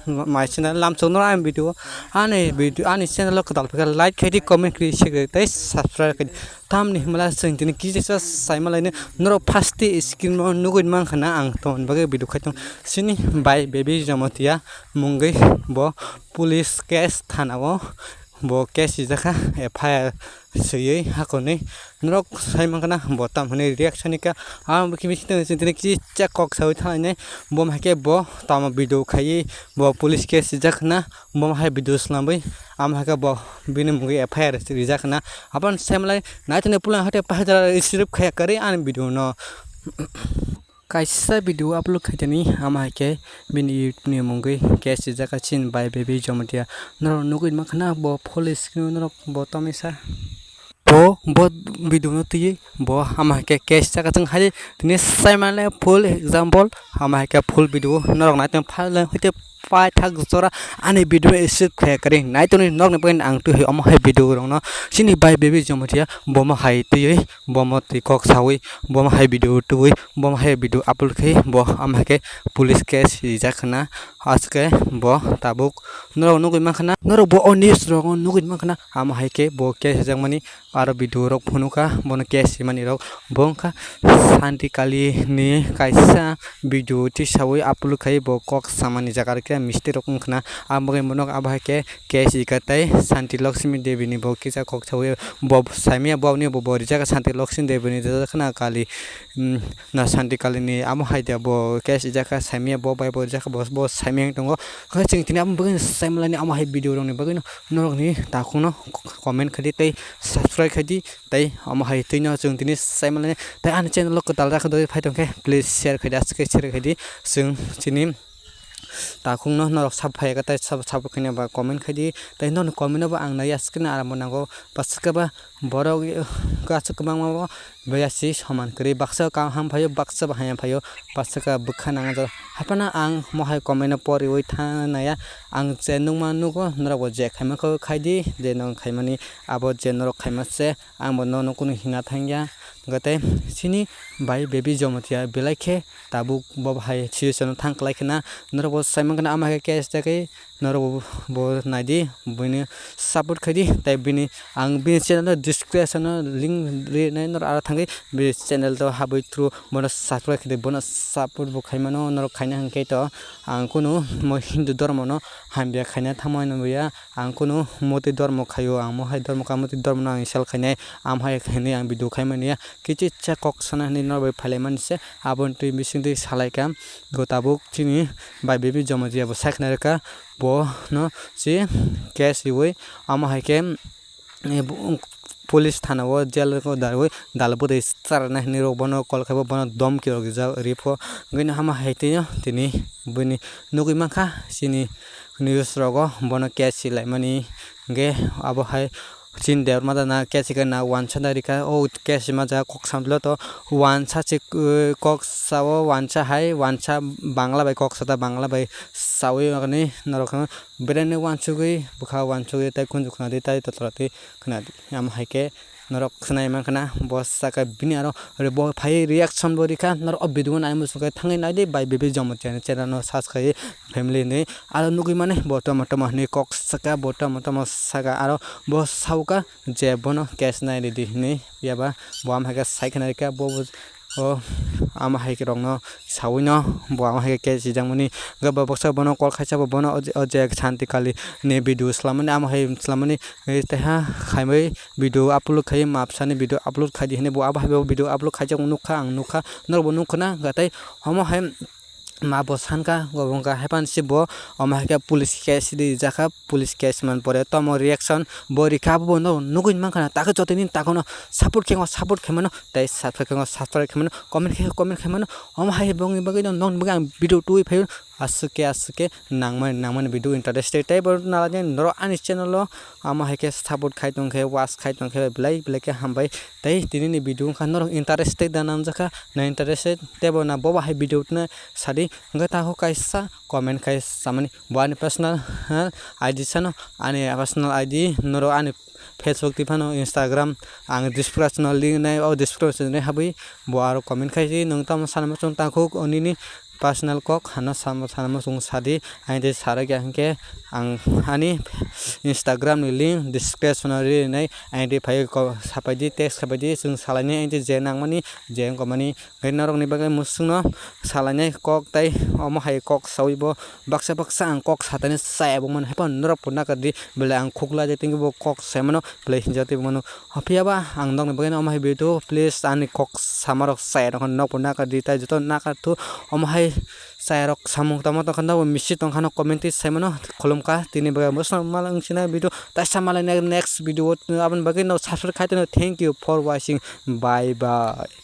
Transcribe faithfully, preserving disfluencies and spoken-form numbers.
My channel lamchok no ani video, ani video, ani channel o kwtal phikha like khaidi, comment khaidi, share khaidi tei subscribe khaidi. Tamni himla chwng tini kisa saima laini norok first screen o nugwi mankha na ang ton bagwi video khaitong. Sini bai baby Jamatia mungwi bo police case thana o bo case rijak kha F I R swiwi hakonwi norok sai mankha na bo tam hwnwi reaction ni kha. Ang bwkhe bising tini kisa kok sawi thanglainai bo hai khe bo tamo video khaiwi bo police case rijak na bo hai video slamwi. Amo hai khe bo bini mungwi F I R rijak na. Aboni sai malai naitoni pulang hate pahajara receive khaya kwrwi ani video no. Kaisa video upload khaitani amo hai khe bini YouTube ni mungwi case rijak kha chini bai baby Jamatia. Norok nugwi mankha na bo full screen norok bo tomisa. Bo bo video no twi bo amo hai khe case rijak kha chwng hai tini sai male full example amo hai khe full video norok naitoni phalai hwite paithak jora ani video receive khaya kwrwi naitoni nokni bagwi ang twi omo hai video rokno chini bai baby Jamatia bomo hai twiwi bomo twi kok sawi bomo hai video tubui bomo hai video upload khai bo amo hai khe police case rijak khna. Aske bo tabuk norok nugwi mankha na norok bo o news rok nugwi mankha na amo hai khe bo case rijak mani aro video rok phunukha bono case rimani rok bo wngkha Santi Kali ni kaisa video tisawi upload khai bo kok samani jaga rikhe misti rok wngkhna. Abo bagwi bono abo hai khe case rikha tei Santi Lakshmi Devi ni bo kisa kok sawi bo saimya bo ni bo bo rijak Santi Lakshmi Devi ni rijak khna Kali na Santi Kali ni amo hai de bo case rijak kha saimya bo bai bo rijak kha bo bo saimya wng tongo. Khe chwng tini amo bagwi saimani amo hai video rok ni bagwi no norok ni takhuk no comment khaidi tei subscribe khaidi. Tei omo hai twi no chwng tini sai mani tei ani channel o kwtal jak doi phai tongkhe please share khaidi aswk khe share khaidi chwng chini takhuk no norok sap phai khe tei sap sap khaina ba comment khaidi tei norok comment no bo ang nai aswk khe aram bo nango bwswk khe ba borok aswk kwbangma bo biyasi soman kwrwi baksa kaham phaio baksa bo hamya phaio baksa khe bwkha nang jak haphano ang mohai comment no poriwi thang naiya ang je nukma nugo norok bo je khaima khe khaidi je nong khaimani abo je norok khaima se. Ang bo nono kunu hina thangya. Hwnkhe tei chini bai baby Jamatia belai khe tabuk bo hai situation o thang kwlai khna. Norok bo sai mankha na ama hai khe case chakhe norok bo, bo naidi buini support khaidi tei bini ang bini channel o description o link rinai norok aro thangwi bini channel o habwi through bono subscribe khaidi bono support bo khaimano norok khaina hwnkhe to ang kunu mo Hindu dhormo no hamya khaina thangmani ya. Ang kunu motwi dhormo khaio, ang mohai dhormo kha, motwi dhormo no ang sel khainai, am hai khainai ang video khaimani ya. Kichisa kok sana hinwi norok bai phailaimani se, aboni twi bisingtwi salaikha. Go tabuk chini bai baby Jamatia bo sai khna rwkha, bo no se case riwi, amo hai khe, eh, bo-, police thana o jail o darwi dal bwrwi charna hinwi rok bono call khai bo bono domki rok rijak ripho. Hwnkhe no hama hai twi tini bini nugwi mankha chini news rogo bono case si laimani hwnkhe abo hai chini debor mada na case hwnkhe na wansa da rikha o case si majak kok samtwlwi to wansa se kok sao wansa hai wansa bangla bai kok sata bangla bai sawi norok berani wansugwi bwkha wansugwi tei kunju khwnadi tei totra twi khwnadi amo hai khe. Norok khwnai mankha na bo saka bini aro bo phai reaction bo rikha norok o video nai muchungkhe thangwi naidi bai baby Jamatia ni channel no search khai family hinwi aro nugwi mani bo tamo tamo hinwi kok saka bo tamo tamo saka aro bo sauka je bono case nai ridi hinwi yaba bo am hai khe sai khna rikha bo o ama hai khe rokno sawi no bo ama hai khe case rijak mani hwnkhe bo baksa bono call khaisa bo bono o je Santi Kali ni video swlamani ama hai swlamani tei ha khaimwi video upload khai mapsani video upload khaidi hinwi bo abo hai bo video upload khaijak nukha ang nukha norok bo nukha na hwnkha tei omo hai ma bo sankha gobongkha haiphano se bo omo hai khe police case rijak kha police case man pore tamo reaction bo rikha abo bo no nugwi mankha na takhe jotoni takhwno support khe support khaimano tei subscribe khe subscribe khaimano comment khe comment khaimano omo hai bongni bagwi no nokni bagwi ang video tubui phaio. Aswk khe aswk khe nangmani nangmani video interested tei bo nalani norok ani channel o ama hai khe support khai tong khe watch khai tong khe belai belai khe hambai tei tini ni video wngkha norok interested da namjakha na interested tei bo na bobo hai video tino sadi hwnkhe takhuk kaisa comment khai samani bo ani personal I D sano ani personal I D norok ani Facebook twi phano Instagram ang description o link nai o description ni habwi bo aro comment khai di nwng tamo sana muchung takhuk nini personal kok hano sam-, sanamo chwng sadi, aini tei sarok ya hinkhe ang ani Instagram ni link description o rinai, aini tei phai kok sapai di, text sapai di, chwng salainai aini tei je nangmani, je wngkha mani, tei norokni bagwi mwswkno salainai kok tei omo hai kok sawi bo baksa baksa ang kok satani chaya bo mano, haiphano norok bo nakardi, belai ang khukla je tei bo kok sai mano, belai hinjak tei bo mano. Phiya ba ang nokni bagwi omo hai video, please ani kok samarok chaya rok nokbo nakardi, tei joto nakarthu omo hai chaya rok samung tamo tongkha, nokbo misti tongkha no comment twi sai mano, khulumkha tini bagwi. Bwsano mal wngsinai video, taisa malai next video o, aboni bagwi no subscribe khai tongno. Thank you for watching, bye bye.